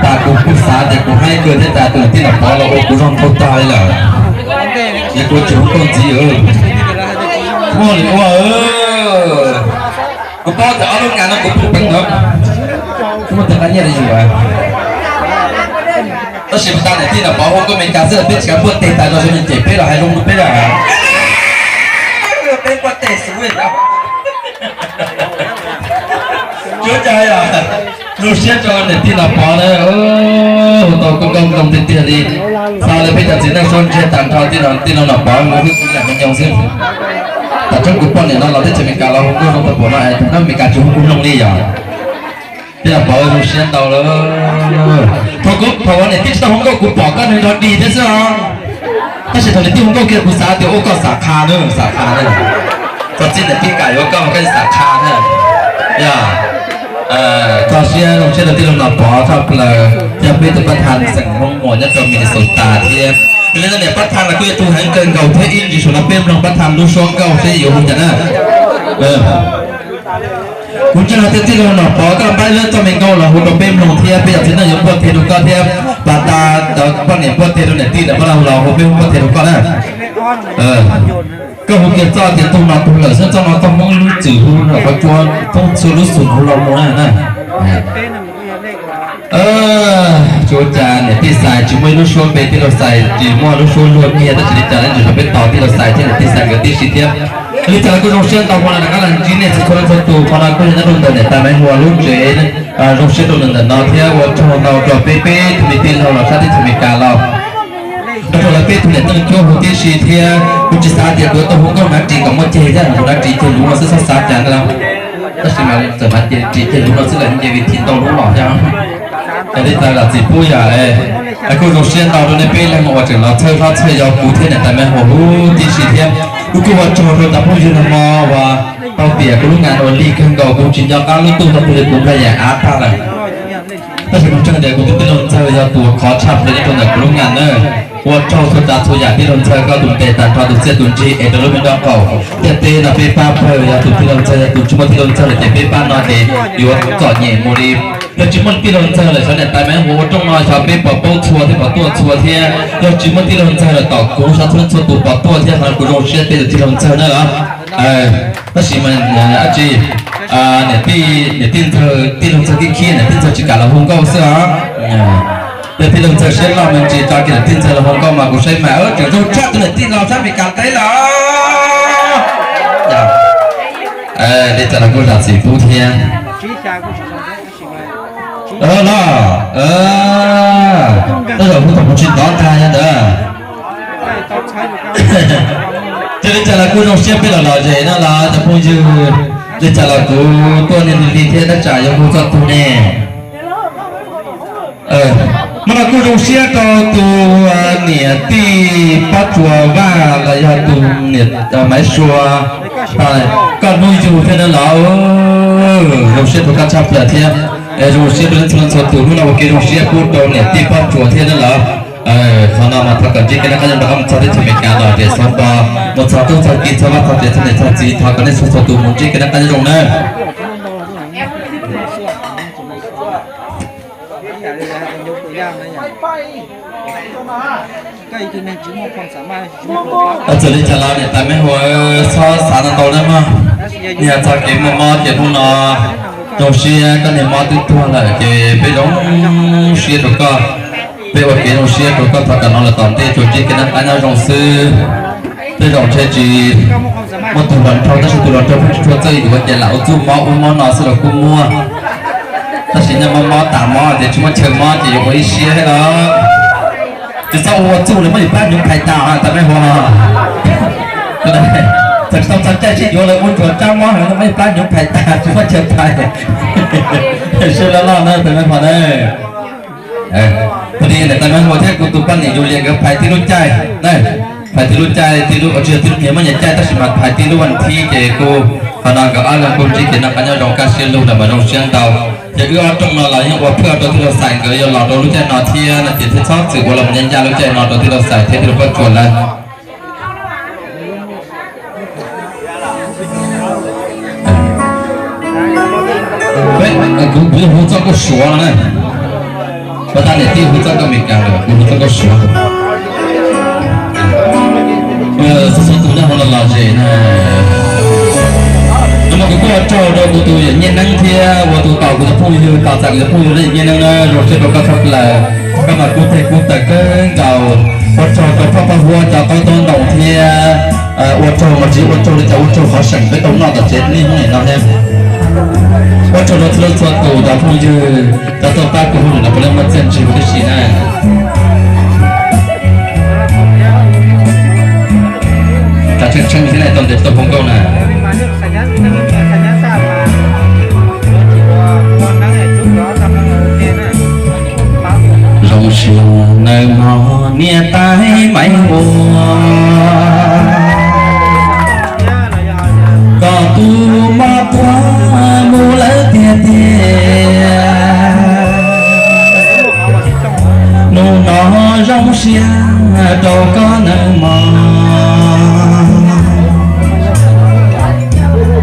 Tas kuv kuj xav tias kuv haib kawg thiab tas tus niam tij Nom Pov los ua kuv zoo nthau tag li lawm. Ces kuv tsis hu koj ntxiv. Muaj li ua, kuv paub tias ob lub nga no kuv pheej peev no, kuv muaj tus qab nyiaj li yus. Tab sis tas niam tij Nom Pov hu koj Meskas xwb peb tsis kav puaj teg tas zog sawv daws cem peb los hais zoo rau peb lawm. Peb puaj teg xwb. Tsuav cas yog zoo siab rau niam tij Nom Pov na, hu tau koob koob zoo tiag tiag li. Xav li peb cov txiv neej suav ntshe tag nrho tij laug Nom Pov mus hwj txiv lam me nyoog xwb. Tam tseeb kuv poj niam no los teb chaws Amelikas los hu nkauj zoo tau pom no es tus nyob Amelikas tsis hu kuv mloog li yom. Tij laug Pov zoo siab ntau lawm. Thaum kuv, thaum niam tij tsis tau hu nkauj kuv pom koj nws nrog dig thiab xwb os. Tab sis thaum niam tij hu nkauj kiag kuv xav tias ua koj xav qha na, xav qha na. Txog txij niam tij kam yuav koj mas koj xav qha na. Yog, txog siab zoo siab rau tij laug Nom Pov tshaj plaws, yog peb tus pab thas xeem Hmoob Muas nyob rau Minnesota thiab. Yog li ntawd niam pab thas los kuj yog tus heev kawg nkaus thiab ib ntsis saum no peb mloog pab thas lub suab nkauj seb yuav hu cas na. Kuv ntseeg hais tias tij laug Nom Pov koj pab ib lub txoj me nkauj los hu rau peb mloog thiab peb cov txiv neej yuav puaj teg rau koj thiab. Pas tas cov poj niam puaj teg rau niam tij lawm pab los hu peb puaj teg rau koj na. Koj hu kiag txoj tias tug no tug lawm xwb, txoj no txoj Hmoob lub txwm hu los qhov tsua, Hmoob txhua lub xum hu los mus na na. Tsuav cas niam tij Xais tsis muaj ib lub suab npe, tij laug Xais tsis muaj lub suab luag kiag, tab sis li cas lawv ntshe peb tos tij laug Xais thiab niam tij Xais nkawd tib si thiab. Li cas los kuj zoo siab ntau hmo no rov qab los ntsib nej txhua txhua leej txhua tus, hmo no kuj yog nyob rau ntawm niam tais Maiv Huas lub tsev, zoo siab rau ntawm no thiab ua tsaug ntau rau peb peb tug me tij laug los sab teb chaws Amelikas los nrog rau lawv peb tug niam tij cuab hu tib si thiab. Kuv tsis xav tias kuv yuav tau hu nkauj hnav ris kom muaj ceg thiab, hu hnav ris ceg luv no xwb, xav xav cas no. Tab sis mas txawm hnav ris ceg luv no xwb los yeej nce vis thi ntau lub los thiab. Yog li ntawd los txiv pub yog, kuj zoo siab ntau rau nej peb leeg uas tseem los txhawj hlob txhawj yau kuv thiab niam tais Maiv Huas huv tib si thiab. Kuv kuj ua tsaug rau cov phooj ywg no hmo uas tau tias kuv lub nga ua lig kawg nkaus, kuv tsis nco qab lub tuj tau pw li kuv nplag yam av tag lawm. Tab sis kuv ntseeg tias kuv tus tij laug Ntxawg yog tus khov tshaj plaws nyob rau ntawm kuv lub nga na. Ua tsaug txhua tsav txhua yam tij laug Ntxawg koj tus ntes tag nrho tus txiaj tus ntsig es rau lub me nrob qaum ntiaj teb no peb pab pawg yog tus tij laug Ntxawg, yog tus tsis muaj tij laug Ntxawg lawm ces peb pab no ces yuav txom nyem mus li. Yog tsis muaj tij laug Ntxawg lawm xyov niam tais Maiv Huas ua rooj no xyov peb puas paub txhua thiab puas tuaj txhua thiab. Yog tsis muaj tij laug Ntxawg lawm tom kuv xyov txhua txhua tus puas tuaj thiab, qhov no kuv zoo siab peb tus tij laug Ntxawg na los. Tab sis mas dab tsi, niam tij, niam tij Ntxawg, tij laug Ntxawg khib khib, niam tij Ntxawg tsis kam los hu nkauj xwb os. Yog tij laug Ntxawg siab loj me ntsis tso kiag niam tij Ntxawg los hu nkauj mas kuv saib mas tseem zoo tshaj tus niam tij los sab Amelikas teb lawm. Li cas los kuj zam txim pub thiab. Los, tej zaum kuv thaum kuv tsis ntov ntag yog ntawd. Ces li cas los kuj zoo siab peb los lom zem no los cov phooj ywg, li cas los kuv tuaj niaj hnub li thiab tab tsam yuav hu txog tus ne. Hmo no kuj zoo siab rau tus niam tij Pob Tsuas Vaj los yog tus niam Maiv Sua, koj hnub yug thiab na los. Zoo siab rau koj tshaj plaws thiab. Zoo siab rau txhua txhua tus hnub no ua kev zoo siab pub rau niam tij Pob Tsuas thiab na los. Qhov no mas thov kom ntsib kev noj qab nyob zoo rov qab mus txog teb chaws Amelikas los tias xyov puas mus txog tub txog ki txog vaj txog tsev txog niam txog txiv, thov kom nej txhua txhua tus mus ntsib kev noj qab nyob zoo na. Txawm li cas los niam tais Maiv Huas, txhob xav ntau ntau na mog. Niaj txog kev muaj mob ces hnub no zoo siab koj niag mob twb tuag lawm ces peb zoo siab rau koj. Peb ua kev zoo siab rau koj, thov kom no lawm tom ntej tsuas ntsib kev noj qab nyob zoo xwb. Tej zaum ntshe tsis muaj tus hluas nraug, tab sis tus hluas nraug pheej tsis tshua txawj yuav ces lam ua txuj mob ub mob no xwb los kuj muaj. Tab sis nyob mob mob tas mob ces tsis muaj chaw mob ces yuav ua ib siab thiab los. Tsis txhob ua txuj li muab yus plab hnyuv phais tas tais Maiv Huas. Txawm tsis tau txog caij sib yuav lawm ua tsuas tsab mob heev muab yus plab hnyuv phais tas tsis muaj chaw phais. Sib loj loj na tais Maiv Huas na. Pab di niam tais Maiv Huas thiab kuv tus poj niam Yus Lias nkawd phais tib lub caij, phais tib lub caij, tib lub, tsis yog tib lub, nyias muaj nyias caij tab sis mas phais tib lub vas thib ces kuv qhov no nkawd ob leeg kuj ntsib kev noj qab nyob zoo kaj siab lug lawm mas zoo siab ntau. Ces wb ob rooj no los yeej ua phwj rau tij laug Xais nkawd yuav los rau lub caij no thiab no ces thiaj txhob txwm ua los ncaj ncaj lub caij no rau tij laug Xais thiab tij laug Paj Tsuas lawv. Kuv, kuv hu txoj koj suav no na. Koj tab niam tij hu txoj nkauj Amelikas lawm, kuv hu txoj nkauj Suav. Txhua txhua tus nej ho los los zes na. Nag hmo kuv kuj ua tsaug rau kuv tus yawm Nyiaj Neeb thiab ua tus tos kuv tus phooj ywg, tos txais kuv tus phooj ywg na yawm Nyiaj Neeb na, zoo siab rau koj tshaj plaws. Koj mas kuj teg kuj tawm kawg nkaus. Ua tsaug rau phauj Paj Huab cov qaub taub ntoo thiab ua tsaug mas tsis ua tsaug li cas, ua tsaug qhov seem peb tau noj tom tsev niaj hnub nim no thiab. Ua tsaug rau txhua leej txhua tus cov phooj ywg, cov tuaj pab kuv hauj lwm no puav leej muaj txiaj ntsig huv tib si na. Tau tshee tshee thiab na, tau ntes tau poob nkauj na. Zoo siab nawb mog niam tais Maiv Huab, koj tus mob tuag mus lawm tiag tiag. Hnub no zoo siab rau koj nawb mog.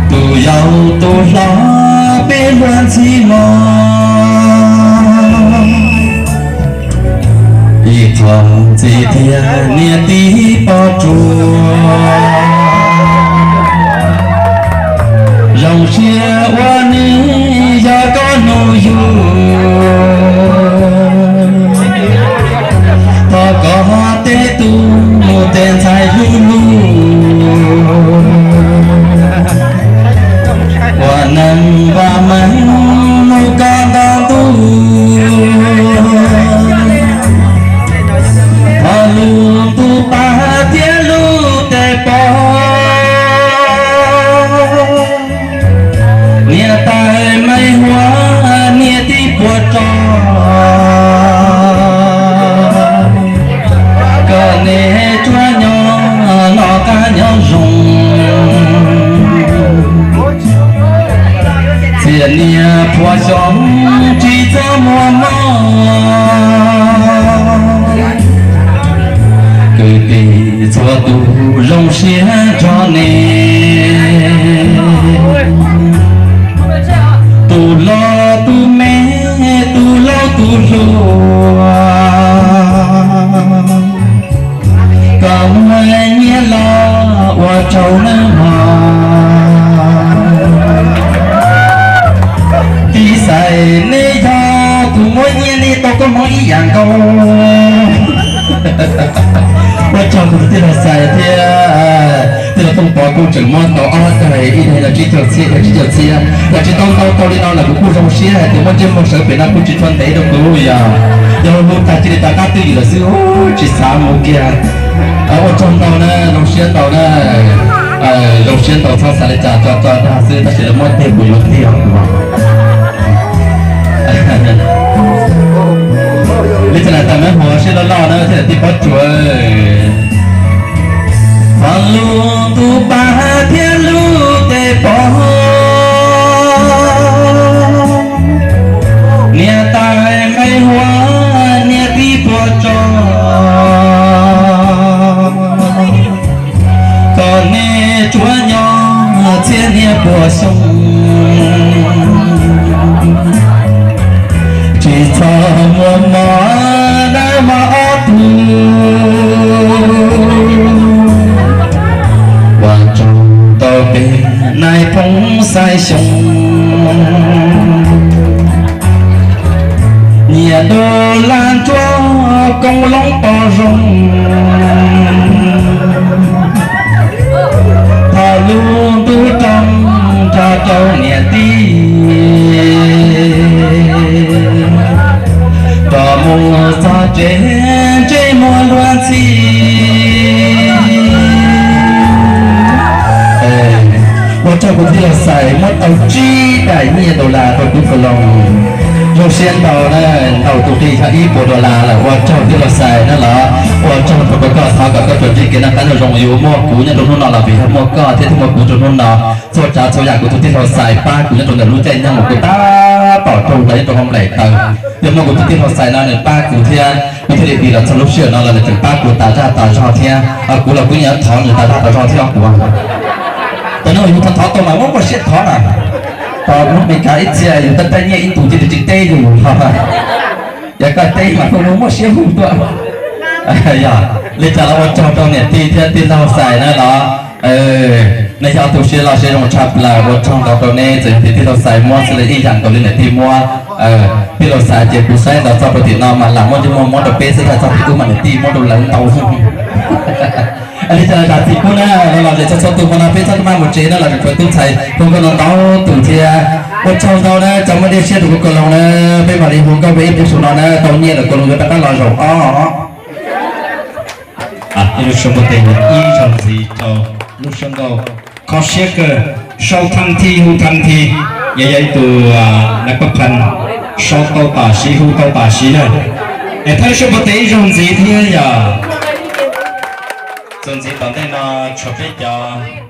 Tus yau tus hlob peb luag ntxhi mog, ib txhia ntxhi thiab niam tij pog tsuas. Zoo siab ua neej yog koj hnub yug, thov koj tej tub mus tej ntxhais hlub hlub, ua neej vam meej mus koj nto ntuj. Thov lub ntuj pab thiab lub tes pov, niam tais Maiv Huab niam tij puas tso, kom nej tsuas nyob noj qab nyob zoo, txhiab niaj puas xyoo tsis txhob muaj mob. Kwv tij txhua tus zoo siab nrog nej, tus loj tus me, tus laus tus hluas, koj muaj nyiaj los ua tsaug nawb mog. Tij Xais, nej yog tus muaj nyiaj nej tau koob hmoov ib yam nkaus. Ua tsaug kuv tus tij laug Xais thiab tij laug Tooj Pov kuj tseem muab tau ob daim, ib daim yog tsib caug txhiab, ib daim tsib caug txhiab. Yog tsis tau ntau tau li no los kuv kuj zoo siab hais tias muaj ntsej muag sawv pem no kuj tsis tshua ntev rau kuv yog, yog hlub tag cia li rov qab twj ywm lawm xwb, tsis xav mus kiag. Ua tsaug ntau na, zoo siab ntau na. Zoo siab ntau, txhob xav li cas, tso tso dag xwb tab sis lawv muab tiag kuv yuav tiag os. Li cas na, tas Maiv Huab siab loj loj na thiab tij Pob Tsuas. Thov lub ntuj pab thiab lub tes pov, niam tais Maiv Huab niam tij puas tso, kom nej tsuas nyob txhiab niaj puas xyoo, tsis txhob muaj mob nawb mog ob tug. Ua tsaug ntau pem Nais Phoo Xais Xyooj, nyiam dua laj ntsuab koob loob pov zoo. Thov lub ntuj rooj nrog rau niam tij, rov mus txog tsev ntsej muag luag ntxhi. Ua tsaug kuv tij laug Xais muab tau tsib daim nyiaj dollar rau kuv Kaloos. Zoo siab ntau na, ntau tus qi yog ib puas dollar lawm. Ua tsaug tij laug Xais na los, ua tsaug rau koj, thov kom koj tsuas ntsib kev noj qab nyob zoo, yuav muaj kuv nyob rau hnub no los vim yog muaj koj thiab thiaj muaj kuv rau hnub no. Txhua tsav txhua yam kuv tus tij laug Xais pab kuv nyob rau ntawm lub caij nyoog uas kuv tab tom raug hlawv nyob rau hauv nplaim taws. Yog muaj kuv tus tij laug Xais no nws pab kuv thiab, kuv thiaj li dim los txog lub sij hawm no los nws tseem pab kuv tas zaj tas zog thiab. Kuv los kuv nyiam thov nws tas zaj tas zog thiab kuv. Tam no yus thov thov tau mas muab muaj siab thov na. Tos hnub Amelikas ib txhia yus tab tab nyiaj ib ntus cia li tsis teb yus. Yog koj teb mas koj muaj muaj siab hu tuaj. Yog li cas los ua tsaug rau niam tij thiab tij laug Xais na los, nej yog tus siab loj siab zoo tshaj plaws, ua tsaug ntau rau neb. Txawm yog tias tij laug Xais muab xws li ib yam nkaus li niam tij muab, tij laug Xais ces kuv saib ntau txog rau tim no mas lam muab ntsej muag muab rau peb xwb, txog tim ub mas niam tij muab rau lawv ntau. Li cas los zam txim pub na, los los zem txog txhua tus hmo no peb txhob maj mus tsev na, los tseem tshuav tub ntxhais hu nkauj no ntau tus thiab. Ua tsaug ntau na, cov muaj dej siab rau kuv Koos Loos na, peb mam li hu nkauj peb ib pliag saum no na, tau nyiaj lawm Koos Loos yuav rov qab los zaum ob. Ib lub suab npua teb ib zaug ntxiv rau lub suab nkauj kho siab kawg, sau tham thi hu tham thi, yog yog ib tug nab pab phan, sau tau tam sim hu tau tam sim na. Es thab lub suab npua teb ib zaug ntxiv thiab yog txuas ntxiv tom ntej no tshuav peb cov